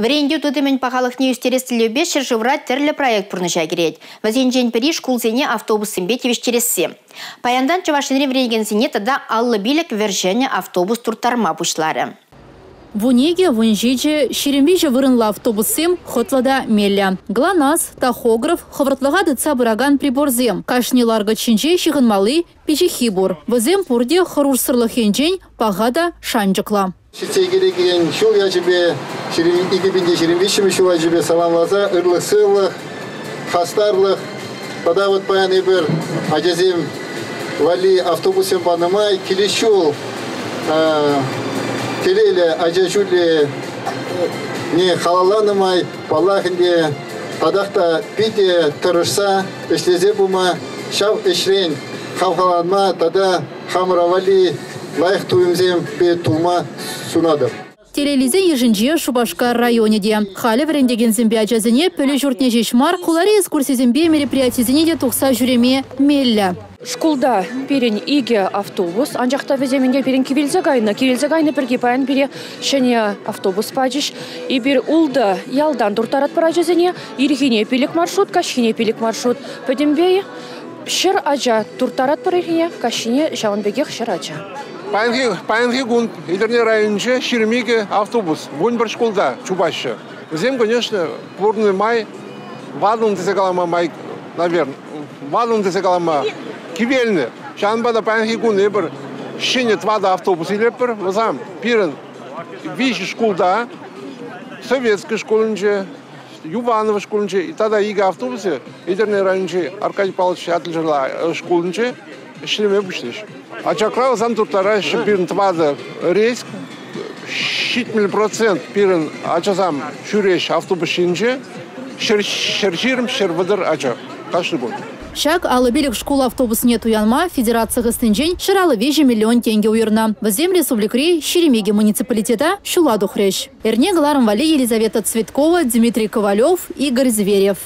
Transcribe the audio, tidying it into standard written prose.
Вӗрентӳ тытӑмӗн пахалӑхне ӳстерес тӗллевпе ҫӗршывра тӗрлӗ проект пурнӑҫа кӗрет. Вӗсенчен пӗри шкулсене автобуссемпе тивӗҫтересси. Паянтан Чӑваш Енре вӗренекенсене тата 55 вӗр-ҫӗнӗ автобус турттарма пуҫларӗ. 12, 17, 23 вырӑнлӑ автобуссем хӑтлӑ та меллӗ. ГЛОНАСС, тахограф, хӑвӑртлӑха тытса пыракан приборсем. Кашни ларкӑч ҫинче ҫыхӑнмалли пиҫиххи пур. Вӗсем пурте хӑрушсӑрлӑх енчен паха та шанчӑклӑ. Ҫитсе килекен ҫул ячӗпе, 2023 ҫул ячӗпе саламласа ырлӑх-сывлӑх, хастарлӑх. Тата вот паян эпир ачасем валли автобуссем панӑ май килес ҫул телейлӗ ача ҫулӗ не халалланӑ май, паллах ӗнтӗ, татах та питӗ тӑрӑшса ӗҫлесе пыма, ҫав ӗҫрен хавхаланма тата хамӑра валли лайӑх туйӑмсемпе тулма сунатӑп. Телейлисен йышӗнче Шупашкар районӗ те. Халӗ вӗрентекенсемпе ачасене пӗлӳ ҫуртне ҫеҫ мар, хулари экскурсисемпе мероприятисене те тухса ҫӳреме меллӗ. Шкулта пирӗн 2 автобус, анчах та вӗсем ӗнтӗ пирӗн кивелсе кайнӑ. Кивелсе кайнӑ пирки паян пире ҫӗнӗ автобус пачӗҫ. Эпир 6 ялтан турттаратпӑр ачасене. Ирхине 5 маршрут, каҫхине 5 маршрут. Пӗтӗмпе 100 ача турттаратпӑр ирхине, каҫхине ҫавӑн пекех 100 ача. Паянхи кун Етӗрне районӗнче 22 автобус 11 шкулта чупаҫҫӗ. Вӗсем, конечно, пурнӑ май ватӑлнӑ тесе калама май, наверное, ватӑлнӑ тесе калама кивелнӗ. Ҫавӑнпа та паянхи кун эпир ҫӗнӗ 4 автобус илетпӗр. Вӗсем пирӗн 3 шкулта, Советски шкулӗнче, Юваново шкулӗнче тата 2 автобусӗ Етӗрне районӗнчи Аркадий Павлович ятлӑ шкулӗнче ӗҫлеме пуҫлӗҫ. Ачакра вӗсем турттараҫҫӗ пирӗн 4 рейс, 70% пирӗн ачасем ҫӳреҫ автобус ҫинче, 120, 130 ача кашни кун. Ҫак 55 шкул автобусне туянма федераци хыснинчен 153 миллион тенкӗ уйӑрнӑ. Вӗсем республикӑри 22 муниципалитета ҫула тухрӗҫ. Эрне кӑларӑм валли Елизавета Цветкова, Дмитрий Ковалев, Игорь Зверев.